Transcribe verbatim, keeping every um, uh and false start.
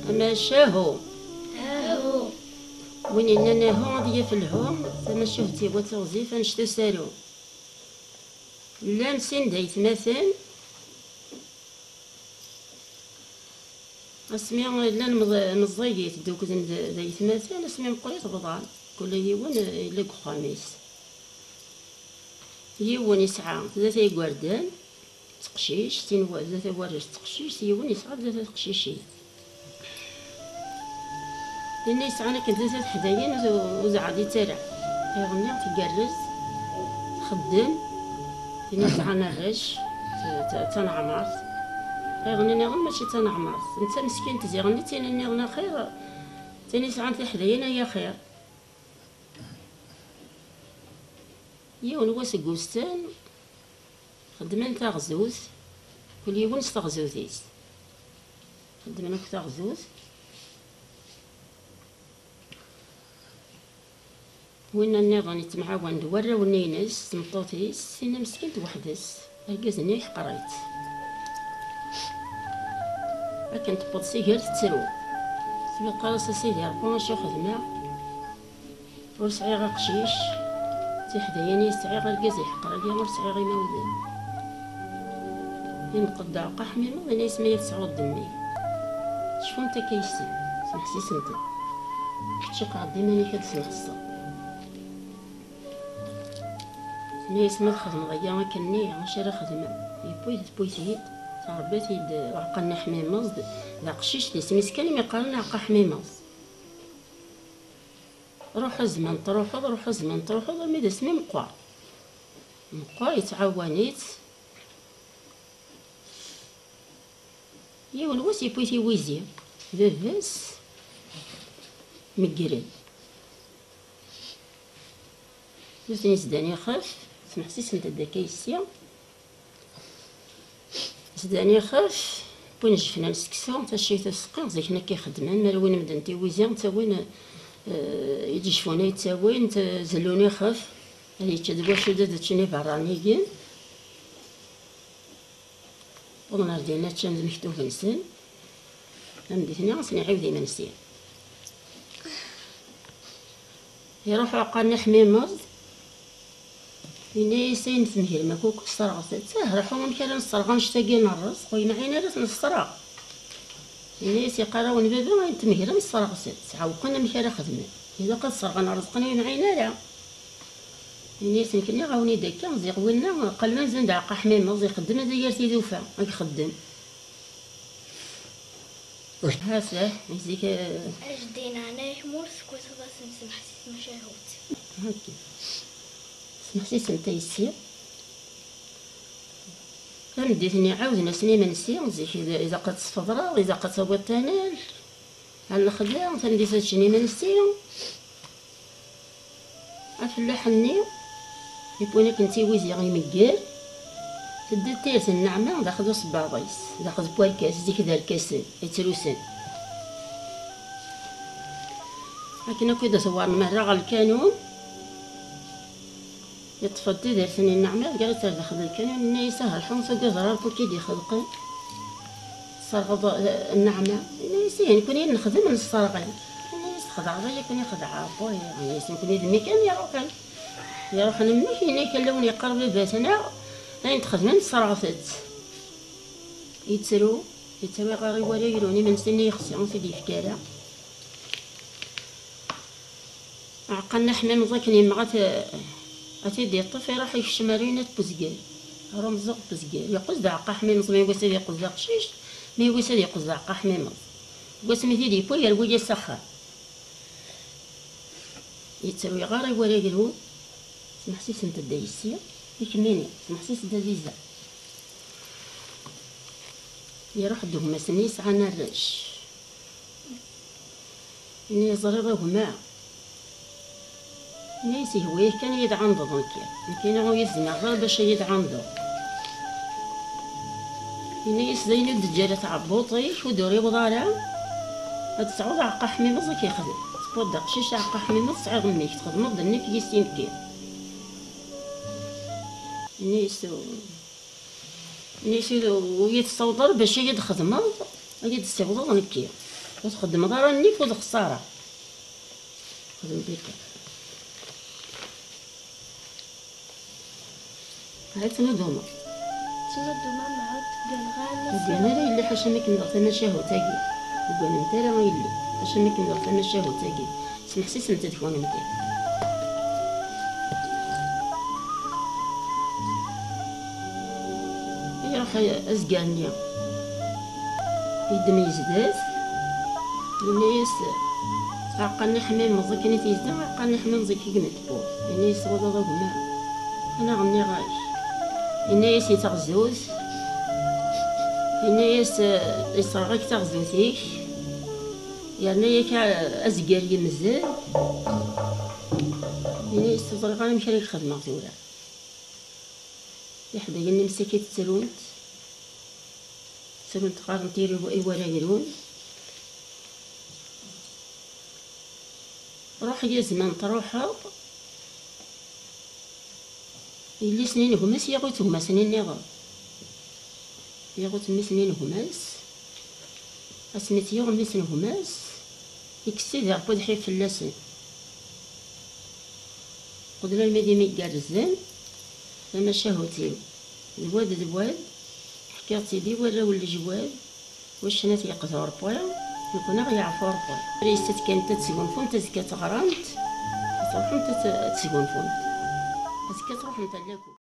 Amacahu. Ahu. Win yennan ahu ad yaf lhu, tamacahut-iw ad tiɣzif annect usaru. Llan sin d aytmaten, asmi llan meẓ-, meẓẓiyit dduklen d, d aytmaten, asmi meqqrit bḍan, kul yiwen yella deg uxxam-is. Yiwen yesɛa tlata igerdan, teqcict, tin wa-, tlata warrac teqcict, yiwen yesɛa tlata teqcicin. Tin yesɛan akken tlata teḥdayin ur, ur zeɛɛed ittarra. Iɣenni tgerrez, txeddem, tin yesɛan arrac, t-, t-, d taneɛmart. Iɣenni nniḍen mačči d taneɛmart. Netta meskint ziɣen d tin nniḍen axir, tin yesɛan tiḥdayin ay axir. Yiwen wass deg ustan, xeddmen taɣzut, kul yiwen s taɣzut-is. Xeddmen akk taɣzut. Winna nniḍen yettemɛawan d warraw-nni-ines, s tmeṭṭut-is, tinna meskint weḥd-s. Argaz-nni yeḥqer-itt. Akken tewweḍ s iger tettru. Tebda teqqar-as: "A Sidi Ṛebbi, acu xedmeɣ? Ur sɛiɣ aqcic, d tiḥdayin i sɛiɣ, argaz iḥqer-agi, ur sɛiɣ imawlan." Yenṭeq-d Ɛeqqa Ḥmimeẓ, yenna-yas: "Ma tesɛuḍ-d mmi, cfumt akka yes-i, smeḥsisent-d. Kečč iqɛed iman-ik ad d-tesmeḥseḍ." Tenna-yas: "Ma txedmeḍ aya akkenni, acu ara xedmeɣ?" Yewwi-t, tewwi-t-id, tṛebba-t-id Ɛeqqa-nni Ḥmimeẓ, d, d aqcic, d isem-is kan i m-iqqaren Ɛeqqa Ḥmimeẓ. Ruḥ zzman truḥeḍ, ruḥ zzman truḥeḍ, armi d asmi meqqer. Meqqer, yettɛawan-itt. Yiwen wass yewwi tiwizi, baba-s meggren. Nutni zdan ixef, smeḥsisent-d akka yes-i. Zdan ixef, wwin jefna n seksu, taccayt useqqi, zik nekk ixeddmen, ma rwin medden tiwizi, ttawin, eh, i d-jefuna yettawin, t-, zellun ixef, ad yečč d wacu d ad ččen iberraniyen. Wwḍen ar dinna ččan d mektub-nsen, am di tni asen iɛiwed imensi. Iruḥ Ɛeqqa-nni Ḥmimeẓ, yenna-yas: "Ayen tmegrem akk, akk sserɣet-tt. Ah, ruḥu, amek ara nesserɣ annect-agi n rrezq? Ur yemɛin ara ad t-nesserɣ." Yenna-yas: "Iqqar-awen baba, ayen tmegrem sserɣet-tt, ɛewqen amek ara xedmen. Ilaq ad sserɣen rrezq, ur yemɛin ara." Yenna-yas: "Nekk nniɣ-awen-id akka, ziɣ winna qqlen anzan d Ɛeqqa Ḥmimeẓ, ixeddem ad iger tidufa, ad ixeddem." Hasah, zik, eh, Ajdin ɛnaya-k, ma ur tekkwiseḍ ad sen-semḥes i tmacahut. Ok. Smeḥsisent yes-i. Tameddit-nni ɛawden-asen imensi, zik id-, ilaq ad tesfeḍreḍ, ilaq ad tawiḍ tanalt, ar lexla, tameddit ad ččen imensi. Afellaḥ-nni yewwin akken tiwizi imegger, tedda tayet n nneɛma daxel usebbaḍ-is, daxel n warkas, zik d arkasen, yettrusen. Akken akk i d-tewwren merra ɣer lkanun, yeṭṭef-d tidert-nni n nneɛma, iger-itt ar daxel lkanun, yenna-yas: "Ah, lḥu, tugadeḍ ara Ṛebbi i d-ixelqen, tesserɣeḍ, eh, nneɛma?" Yenna-yas: "Ihi, nekkni i nexdem, nesserɣ." Yenna-yas: "Txedɛeḍ-iyi, akken i xedɛeɣ Ṛebbi." Yenna-yas: "Nekkni d mmi kan, iruḥen." Iruḥen mmi-k, yenna-k: "Ala win yeqqar baba-tneɣ, ayen txedmem, tesserɣet-tt." Yettru, yettru, iɣar i wara, igrun imensi-nni yexsi, ur t-id-yefki ara. Ɛeqqa-nni Ḥmimeẓ akken yemmeɣ ad t-, ad t-id-iṭṭef, iruḥ ikcem ar Inat Buzger, ar umẓiɣ Buzger. Yeqqez d Ɛeqqa Ḥmimeẓ, mi wis ad yeqqez d aqcic, mi wis ad yeqqez d Ɛeqqa Ḥmimeẓ. Deg wasmi t-id-yewwi, yerwi-yas s axxam. Yettru, iɣar i wara, igrun, smeḥsisent-d yes-i, i kemmini, smeḥsis-d Aziza. Iruḥ-d gma-s-nni yesɛan arrac. Ini: "Ẓriɣ a gma." Ini-as: "Ihwa-yak kan ad yi-d-tɛandeḍ nekki. Nekkini ur yi-tezmireḍ ara bac ad yi-d-tɛandeḍ." Ini-as: "D ayen ur d-teǧǧi ara tɛebbuḍt-ik, ur d-uriweḍ ara, ad tesɛuḍ Ɛeqqa Ḥmimeẓ ad k-yexdem. Tewwiḍ-d aqcic Ɛeqqa Ḥmimeẓ, tesɛiḍ mmi-k, txedmeḍ-d nnek yis-i nekki." Ini-as: "Ini-as ur yi-tessawḍeḍ ara bac ad yi-d-txedmeḍ." Ad d-ssiwḍeḍ nekki. Ur txeddmeḍ ara nnif, ur d xeṣṣara. Xdem bika. Ad tnudumeḍ. Tnudumeḍ, neɣ ur tegganeḍ ara. Ur teggan ara yelli, ḥaca mi kemmleɣ tamacahut-agi. Ur tegganemt ara yelli, ḥaca mi kemmleɣ tamacahut-agi. Smeḥsisemt-d kunemti. Iruḥ azger-nni, yeddem yezdat, yenna-yas: "Aɛeqqa-nni ḥmim meẓẓi kan i t-yezdi, aɛeqqa-nni ḥmim meẓẓi kan i gma tewweḍ." Yenna-yas: "Twalaḍ a gma, anaɣ nniɣ-ak." Yenna-yas: "I taɣzut." Yenna-yas: "Yesserɣ-ak taɣzut-ik, yerna-yak a-, azger yemzel." Yenna-yas: "Ur ẓriɣ ara amek ara k-xedmeɣ tura." Iḥdayen-nni msakit ttrunt, ttrunt, qqarent i, i warragrun: "Ruḥ, ya zman truḥeḍ." Yelli-s-nni n gma-s yaɣ-itt gma-s-nni nniḍen. Yaɣ-itt mmi-s-nni n gma-s. Asmi t-yuɣ mmi-s n gma-s, ikkes-id iɛebbuḍ ḥif fell-asen. Qbel armi d imi igerrzen, tamacahut-iw d wad d wad, ḥkiɣ-tt-id i warraw n lejwad, waccan ad t-yeqḍu Ṛebbi, nekkni ad ɣ-yeɛfu Ṛebbi. Yessetkan ad tesgunfumt, azekka ad teɣremt, ad truḥemt ad t-, ad tesgunfumt. Azekka ad truḥemt ar lakul.